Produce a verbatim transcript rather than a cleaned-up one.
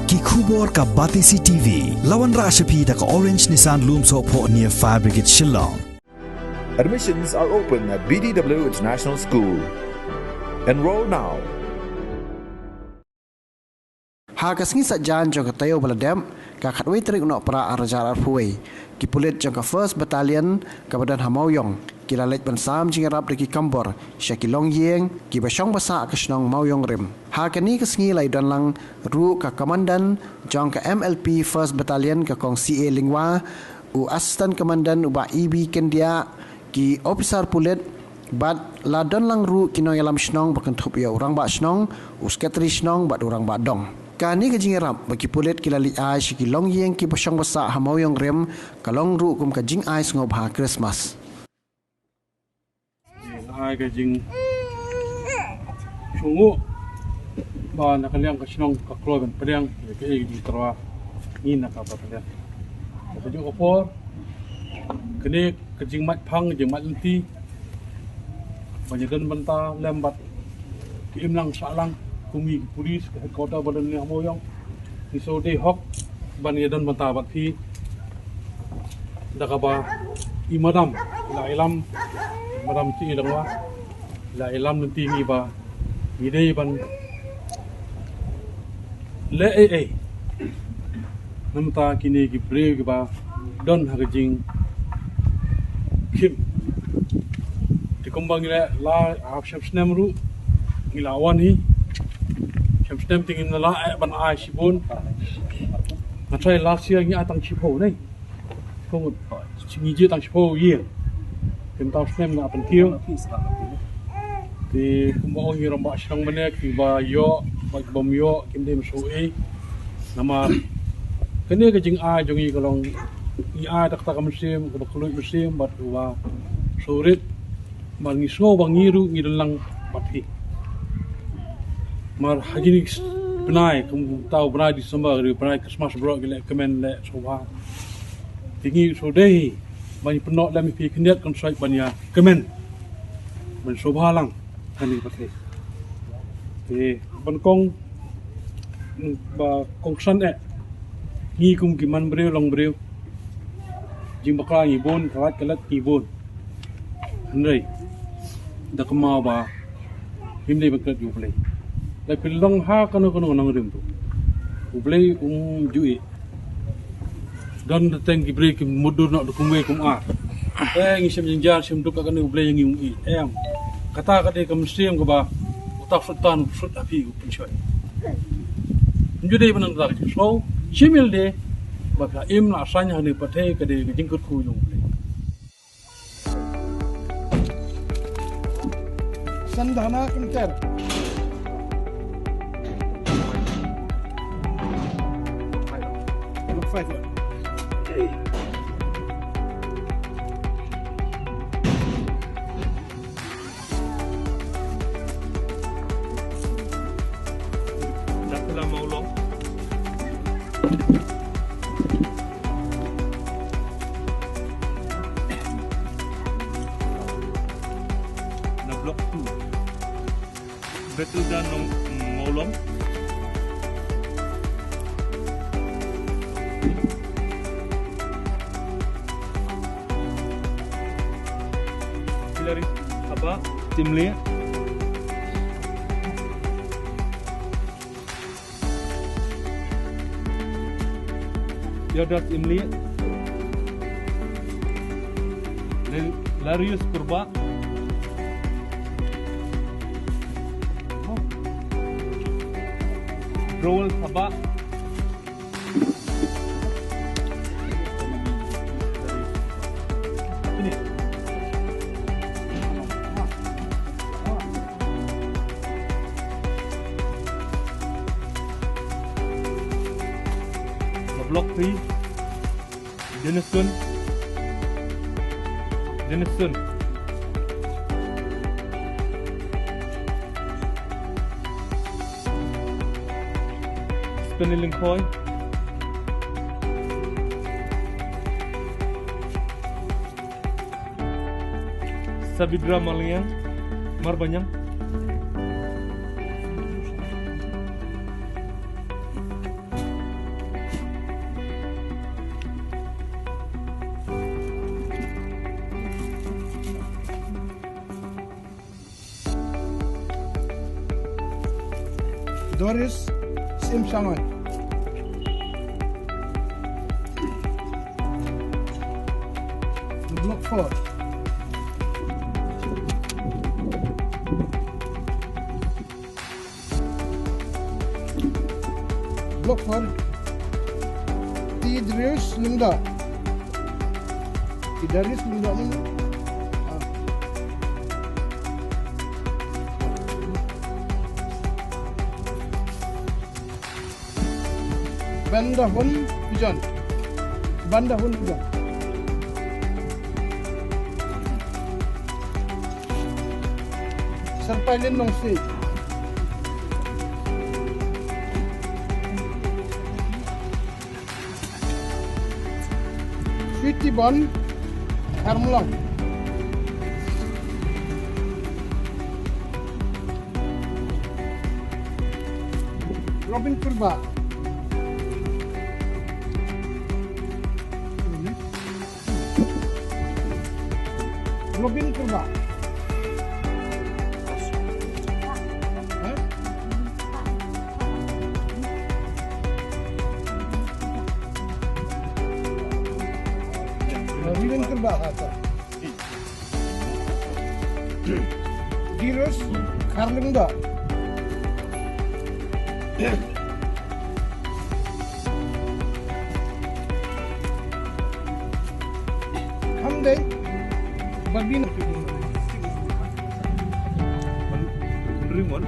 Ki khubor ka Batesi T V. La wanrah sha phi da ka Orange Nissan Lumsohphoh near Fire Brigade Shillong. Admissions are open at B D W International School. Enroll now. Ha ka sngi Saitjaiñ jong ka taïew ba la dep, ka khatwei tarik u Nohprah arhajar arphew wei, ki pulit jong ka First Battalion kaba don ha Mawïong ki la leit ban sam jingïarap da ki kambor sha ki longïing kiba shong ba sah ka shnong Mawïong Rim. Ha kane ka sngi la ïadon lang ruh ka Commandant jong ka M L P First Battalion, ka Kong C A Lyngwa, u Assistant Commandant u Bah E B Kyndiah, ki ophisar pulit, bad la don lang ruh ki nongïalam shnong ba kynthup ïa u Rangbah Shnong, u Sekretari Shnong bad u Rangbah Dong. Kane ka jingïarap ba ki pulit ki la leit ai sha ki longïing kiba shong ba sah ha Mawïong Rim ka long ruh kum ka jingai sngewbha Christmas. Ai ka jingsngew ba na ka liang ka shnong ka kloi ban pdiang ïa kaei ka jingtyrwa ngi na ka Battalion. Ka juh ka por kane ka jingmait phang, ka jingmait lynti ban ïadon bynta lem bad ki imlang sahlang kum ngi ki pulit ka headquarter ba don ha Mawïong. Ngi shu dei hok ban ïadon bynta bad phi da kaba i Madam la ïalam, Madam C A Lyngwa la ïalam lynti ngi ba ngi dei ban leh ei ei namar kine ki briew kiba don ha ka jingkhim. Te kumba ngi la, la ap shem snem ruh ngi la wan hi. Shem snem te ngi la eh ban ai shibun. Nga trai last year ngi ai tang shiphew ne. Kong ngi jied tang shiphew ïing. Te mynta u snem nga pynkiew. Te kumba ong ngi rangbah shnong mynne kiba ïoh bad kibym ïoh kim dei mynshuh ei. Namar kane ka jingai jong ngi ka long ngi ai da kata ka mynsiem kaba kylluid mynsiem bad kaba sngewrit. Namar ngi sngew ba ngi ruh ngi don lang bad phi. Namar ha kine ki bnai kum uta u bnai December, ka dei u bnai Christmas baroh ki leh kmen leh sngewbha. Te ngi shu dei ban pynnoh lem ïa phi khyndiat khynsoit ban ïa kmen ban sngewbha lang ha kane ka pyrthei. Te ban kong ba kongsan eh ngi kum ki man briew long briew. Jingbakla ngi bun, ka lait ka lait ngi bun. Hynrei da kynmaw ba ngim dei ban klet ïa U Blei. Lada phi long ha kano kano ka nongrim ruh, U Blei um ju ïeh. Don da teng ki briew ki mutdur noh da kumwei kumar. Eh, ngi shem jynjar shem duk, ka kane U Blei ïa ngi um ïeh. Em. Kata ka dei ka mynsiem kaba uta u Soitan u sut ha phi u pynshoi. Ym ju dei ban nang da ka jingsngew. Shim ïa lade ba ka im la saiñ ha kane ka pyrthei ka dei ka jingkyrkhu jong U Blei. Sandhana Inter. Block five. Dakula Maulong. Na block two. Betul dan nong ngolong. Hilary, apa? Tim Lee. Yodas Imli, Larius Purba, Joel Sabah. Block three. Denison. Denison. Spinning Point. Sabidra Maliang, Marbanyang. Boris Sim Shangai. Block four. Block four. Ti Darius Lungda. Ti Darius Lungda ni. Ah. Banda Hun Bijan. Banda Hun Bijan. Serpailin Nongsi. Sweety Bon Armlong. Robin Purba. Robin Purba. Robin Purba ha ta. Girus Karlingda. Hamdai Babina. Rimon.